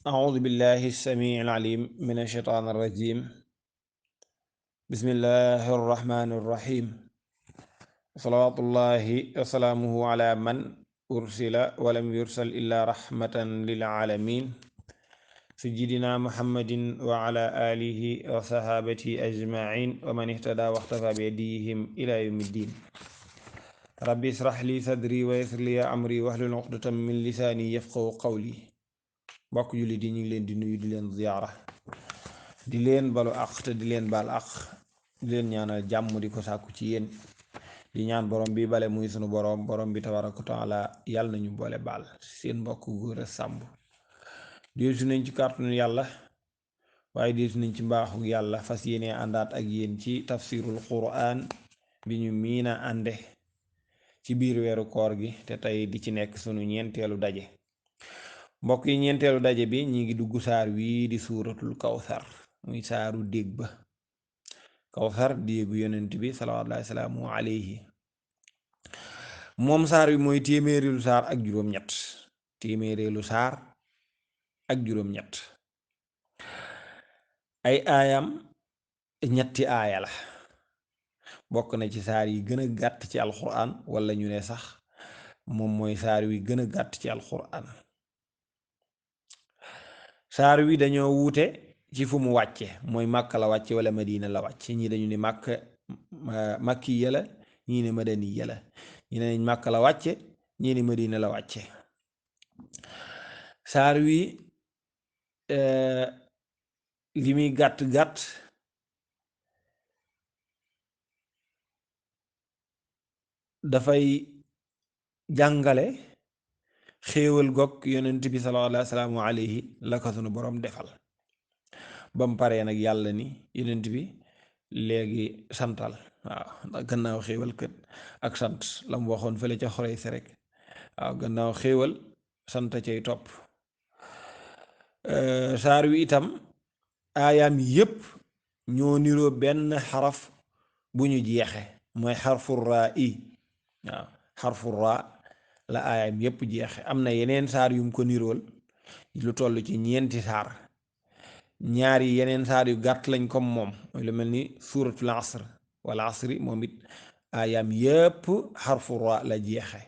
أعوذ بالله السميع العليم من الشيطان الرجيم. بسم الله الرحمن الرحيم. صلوات الله وسلامه على من أرسل ولم يرسل إلا رحمة للعالمين سيدنا محمد وعلى آله وصحابته أجمعين ومن اهتدى واختفى بهديهم إلى يوم الدين. ربي اشرح لي صدري ويسر لي أمري واحلل عقدة من لساني يفقهوا قولي. mbokk jullit yi ñu ngi leen di nuyu di leen ziyaara di leen balu àq te di leen baal àq di leen ñaanal jàmm di ko sàkku ci yéen di ñaan borom bi bale muy sunu borom bi tabaraka taala yàlla nañu boole baal seen mbokk góor a sàmb deesu nañ ci kàttanu yàlla waaye deesu nañ ci mbaaxu yàlla fas yéene àndaat ak yéen ci tafsirul quran bi ñu miina ànde ci biir weeru koor gi te tey di ci nekk sunu ñeenteelu daje. mbokk yi ñeenteelu daje bi ñi ngi dugg saar wii di suuratul kawsar muy saaru dégg ba kawsar déggu yonent bi salawaatullaahi salaamu alayhi. moom saar wi mooy téeméereelu saar ak juróom-ñett ay aayam ñetti aaya la. bokk na ci saar yi gën a gàtt ci alxuraan wala ñu ne sax moom mooy saar wi gën a gàtt ci alxuraan. saar wi dañoo wuute ci fu mu wàcce mooy màkk la wàcce wala madina la wàcce ñii dañu ni màkki yala ñii ne madani yala ñi ne màkk la wàcce ñii ne madina la wàcce. saar wi li muy gàtt-gàtt dafay jàngale xéewal gog yonent bi sallallahu alayhi la ko sunu borom defal bam paree nag yàlla ni yonent bi léegi santal waaw ndax gannaaw xéewal kët ak sant la mu waxoon fële ca xorey si rek waaw gannaaw xéewal sant cay topp. saar wi itam aayaam yépp ñoo niroo benn xaraf bu ñu jeexe mooy xarfu raa i waaw xarfu raa la aayaam yépp jeexe. am na yeneen saar yum ko nirool lu toll ci ñeenti saar ñaari yeneen saar yu gàtt lañ comme moom mooy lu mel ni suuratul asr wala asri moom it aayaam yépp xarfu raa la jeexe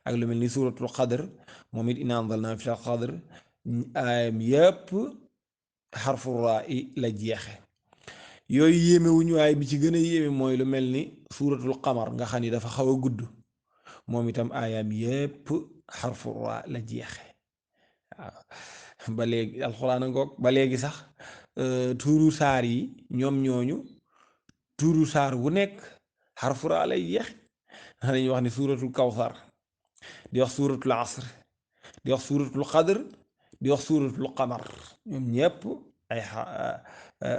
ak lu mel ni suuratul qadr moom it inaa anzalnaa fi qadr aayaam yépp xarfu raa i la jeexe. yooyu yéeme wuñu waaye bi ci gën a yéeme mooy lu mel ni suuratul qamar nga xam ni dafa xaw a gudd moom itam aayaam yépp xarfu raa la jeexe. waaw ba léegi alxuraan a ngoog ba léegi sax tuuru saar yi ñoom ñooñu tuuru saar wu nekk xarfu raa lay jeexe. dañuy wax ni suuratul kawsar di wax suuratul asr di wax suuratul qadr di wax suuratul qamar ñoom ñépp ay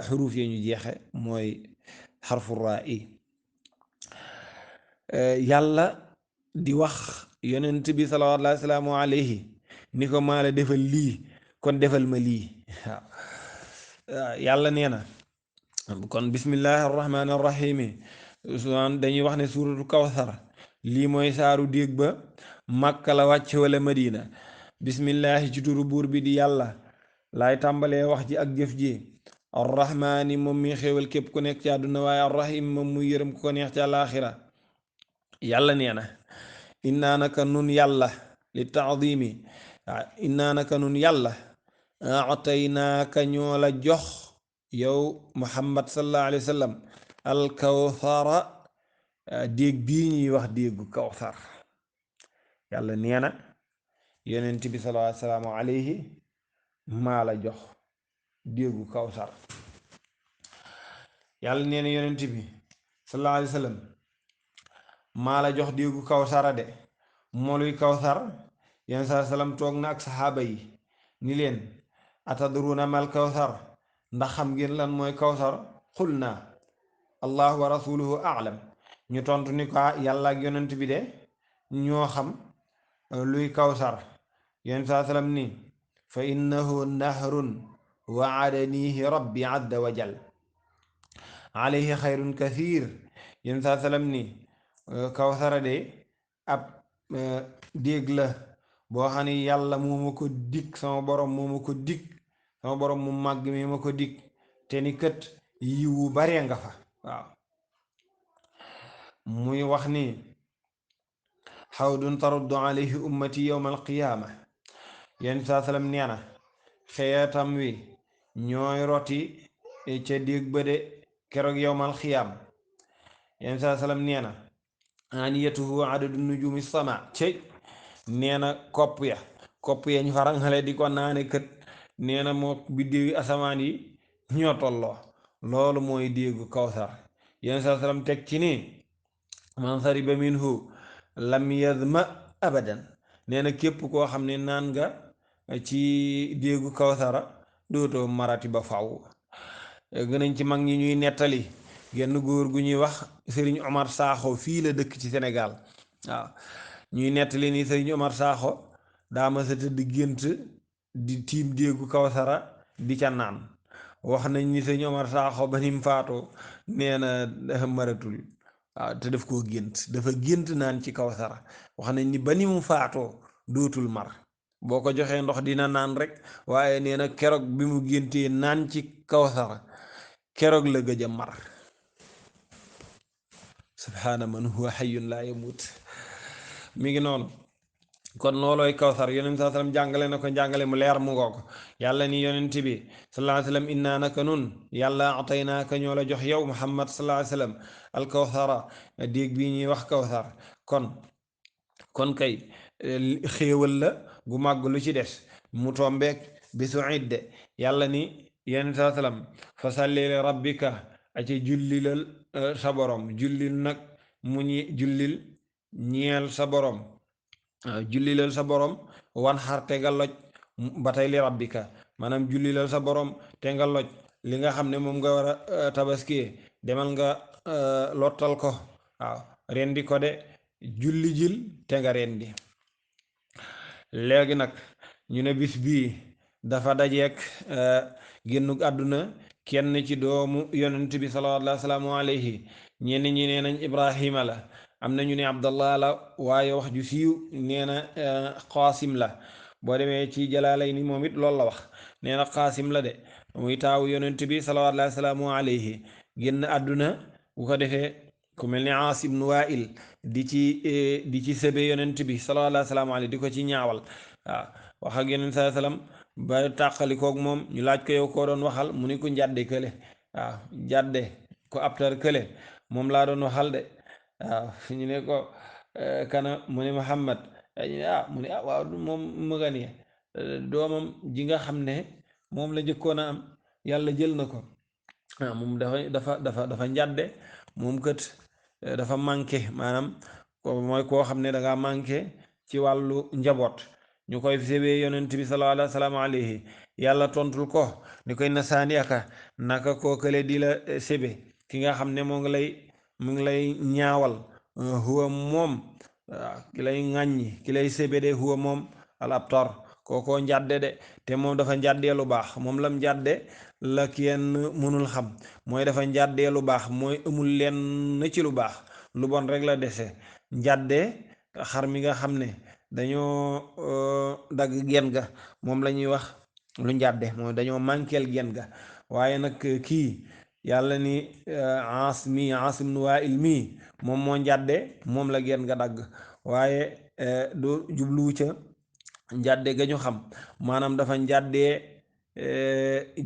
xuruuf yi ñu jeexe mooy xarfu raa i. yàlla di wax yonent bi salawaatullaahi salaamu alayhi ni ko maa la defal lii kon defal ma lii. waaw yàlla nee na kon bismillaahi arrahmaani arrahiimi dañuy wax ne suuratu kawsar lii mooy saaru dégg ba màkka la wàcc wala madina. bismillaahi ci turu buur bi di yàlla laay tàmbalee wax ji ak jëf ji. arrahmaani moom mi xéewal képp ku nekk ci àdduna waaye arrahim moom muy yërëm ku ko neex ci àlaaxira. yàlla nee na innaa naka nun yàlla li taadimi innaa naka nun yàlla ataynaaka ñoo la jox yow muhammad sallallahu alayhi wa sallam alkawsara déeg bii ñuy wax déegu kawsar. yàlla nee na yonent bi sallallahu alayhi maa la jox déegu kawsar. yàlla nee na yonent bi sallallahu alayhi wa sallam maa la jox déegu kawsara de. mooluy kawsar yenn saa salaam toog na ak saxaaba yi ni leen atadruuna mal kawsar ndax xam ngeen lan mooy kawsar xul naa allahu wa rasuluhu aalam. ñu tontu ni ko yàlla ak yonent bi de ñoo xam luy kawsar. yenn saa salaam ni fa innahu nahrun waadanihi rabbi azza wa jal alayhi xayrun kathir. yenn saa salaam ni kawsara de ab déeg la boo xam ne yàlla moo ma ko dig sama borom moo ma ko dig sama borom mu màgg mi ma ko dig te ni kët yiwu baree nga fa waaw muy wax ni xawdun taruddu alayhi ummati yowma alqiyaama yenn saa salam nee na xeetam wi ñooy roti ca dég ba de keroog yowmal xiyaam yenn saa salam nee na aniyatuhu adadu nujumi sama cey nee na kopp ya ñu farangale di ko naane kët nee na moo biddéewi asamaan yi ñoo tolloo loolu mooy déggu kawsar yenn saa salam teg ci ni man sariba minhu lam yazma abadan nee na képp koo xam ne naan nga ci déggu kawsara dootoo marati ba faw gënañ ci mag ñi ñuy nettali genn góor gu ñuy wax Sëriñ Omar Saaxo fii la dëkk ci Sénégal waaw ñuy nettali ni Sëriñ Omar Saaxo daa ma sa tëdd gént di tiim déggu kawsara di ca naan wax nañ ni Sëriñ Omar Saaxo ba nim faatoo nee na dafa maratul waaw te daf koo gént dafa gént naan ci kawsara wax nañ ni ba ni mu faatoo dootul mar boo ko joxee ndox dina naan rek waaye nee na keroog bi mu géntee naan ci kawsara keroog la gëj a mar subhaana man huwa hayyun laa yamut mi ngi noonu kon loolooy kawsar yonent saa sallam jàngale na ko jàngale mu leer mu ngoo ko yàlla ni yonent bi sallallahu alayhi wasallam innaa naka nun yàlla ataynaaka ñoo la jox yow muhammad sallallahu alayhi wasallam al kawsara déeg bii ñuy wax kawsar kon kay xéewal la gu màgg lu ci des mu tombeek bisu idde yàlla ni yonent saa sallam fa salli li rabbika aca jullilal sa borom jullil nag mu jullil ñeel sa borom jullilal sa borom wan xar te nga loj ba tey li rabbika maanaam jullilal sa borom te nga loj li nga xam ne moom nga war a tabaskiyee demal nga lottal ko waaw rendi ko de julli jil te nga rendi léegi nag ñu ne bis bii dafa dajeek génnug àdduna kenn ci doomu yonent bi sallallahu alayhi ñenn ñi nee nañ ibrahima la am na ñu ne abdallah la waaye wax ju siiw nee na qaasim la boo demee ci jalaalay ni moom it loolu la wax nee na qaasim la de muy taawu yonent bi sallallahu alayhi génn àdduna bu ko defee ku mel ni aas ibnu waa'il di ci sëbe yonent bi sallallahu alayhi di ko ci ñaawal waaw wax ak yonent sallallahu alayhi wasallam ba tàqalikoog moom ñu laaj ko yow koo doon waxal mu ni ko njàdde kële waaw jàdde ko abtar kële moom laa doon waxal de waaw ñu ne ko kana mu ne Muhammad ñu ne mu ne waaw moom mëgani doomam ji nga xam ne moom la jëkkoon a am yàlla jël na ko moom dafa njàdde moom kët dafa manqué maanaam mooy koo xam ne danga manqué ci wàllu njaboot ñu koy sebee yonent bi sallallahu alayhi yàlla tontul ko ni koy nasaani aka naka koo kële di la sebe ki nga xam ne mu ngi lay ñaawal huwa moom ki lay ŋàññi ki lay sebe de huwa moom al abtar kookoo njàdde de te moom dafa njàddee lu baax moom lam njàdde la kenn mënul xam mooy dafa njàddee lu baax mooy amul lenn ci lu baax lu bon rek la dese njàdde xar mi nga xam ne dañoo dagg gen ga moom la ñuy wax lu njàdde mooy dañoo mànkeel gen ga waaye nag kii yàlla ni Aas ibn Waa'il mii moom moo njàdde moom la gen ga dagg waaye du jubluwu ca njàdde ga ñu xam maanaam dafa njàddee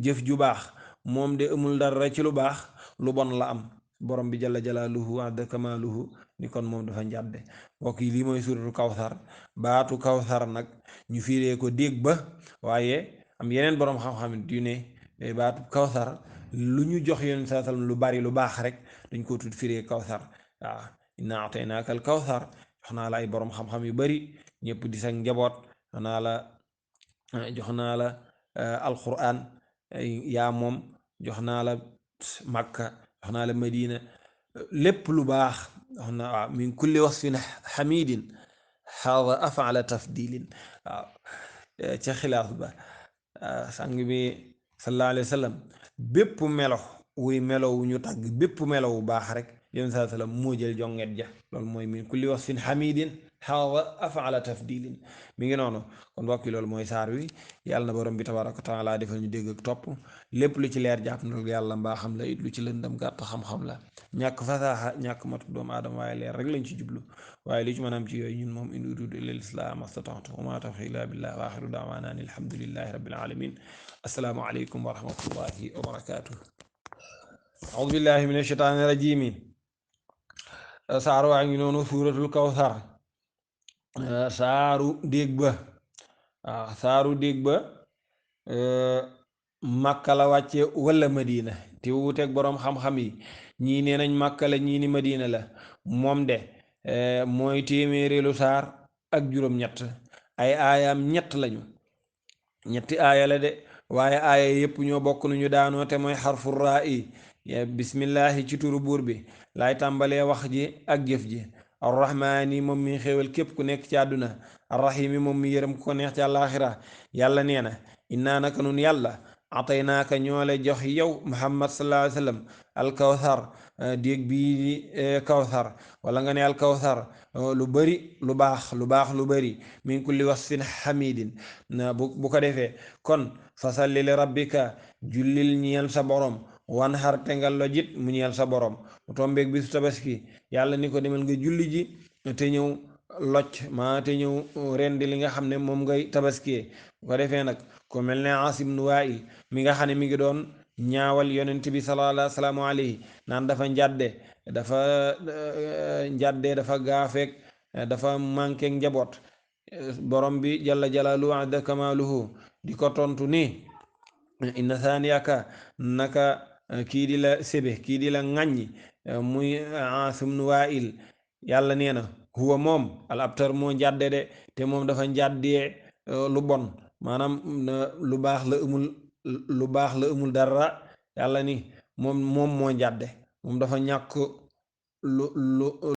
jëf ju baax moom de amul dara ci lu baax lu bon la am borom bi jalla jalaaluhu wa azza kamaaluhu ni kon moom dafa njàdde mbokk yi lii mooy suuratul kawsar baatu kawsar nag ñu fiiree ko dégg ba waaye am yeneen borom xam-xam yu ne baatu kawsar lu ñu jox yoon saa sallam lu bari lu baax rek dañ ko tudd firee kawsar waaw inna ataynaaka al kawsar jox naa la ay borom xam-xam yu bari ñëpp di sa njaboot jox naa la alquran yaa moom jox naa la makka jox naa la madina lépp lu baax wax na waaw min kulli wasfin xamidin xaada afala tafdilin waaw ca xilaaf ba sang bi sallallahu alayhi wa sallam bépp melo wuy melo wu ñu tàgg bépp melo wu baax rek yéen saa sallam moo jël jonget ja loolu mooy min kulli wasfin xamidin haada afala tafdilin mi ngi noonu. kon mbokk yi loolu mooy saar wi. yàlla na borom bi tabaraka wa taala defal ñu dégg ak topp lépp lu ci leer jàpp na yàlla mbaa xam la it lu ci lëndam gàtt xam-xam la ñàkk fasaaxa ñàkk matu doomu aadama waaye leer rek lañ ci jublu waaye li ci mën a am ci yooyu ñun moom in uriidu illa l-islaaha mastata'tu wa maa tawfiiqii illaa billaah wa aaxiru da'waanaa ani alhamdulillaahi rabbil aalamiin assalaamu aleykum wa rahmatullaahi wa barakaatuh. auzu billaahi mina shaytaani rajiim. saar waa ngi noonu suuratul kawsar saaru dégg ba waaw saaru dégg ba màkka la wàcce walla madina te wuuteeg boroom xam-xam yi ñii nee nañ màkka la ñii ni madina la moom de mooy téeméereelu saar ak juróom-ñett ay aayaam ñett lañu ñetti aaya la de waaye aaya yépp ñoo bokk nañu daanoo te mooy xarfu raa i bismillahi ci turu buur bi laay tàmbalee wax ji ak jëf ji arrahmaani moom mi xéewal képp ku nekk ci àdduna arrahimi moom mi yërëm ku ko neex ci àllaaxira yàlla nee na innaa naka nun yàlla ataynaaka ñoo la jox yow muhammad sallallahu alayhi wa sallam alkawsar déeg bii di kawsar wala nga ne alkawsar lu bari lu baax lu bari min kulli wasfin xamidin bu ko defee kon fasalli li rabbika jullil ñeel sa borom wan xar tengal lo jit mu ñeel sa borom mu tombeeg bisu tabaski yàlla ni ko demal nga julli ji te ñëw locc maa te ñëw rendi li nga xam ne moom ngay tabaskiyee bu ko defee nag ko mel ne Aas ibnu Waa'il mi nga xam ne mi ngi doon ñaawal yonent bi sallallahu alayhi naan dafa njàdde dafa gaafeek dafa manqué njaboot borom bi jalla jalaaluhu adda kamaaluhu di ko tontu ni inna saaniyaka naka kii di la sébe kii di la ŋàññi muy Aas ibnu Waa'il yàlla nee na huwa moom al abtar moo njàdde de te moom dafa njàddee lu bon maanaam lu baax la amul dara yàlla ni moom moo njàdde moom dafa ñàkk lu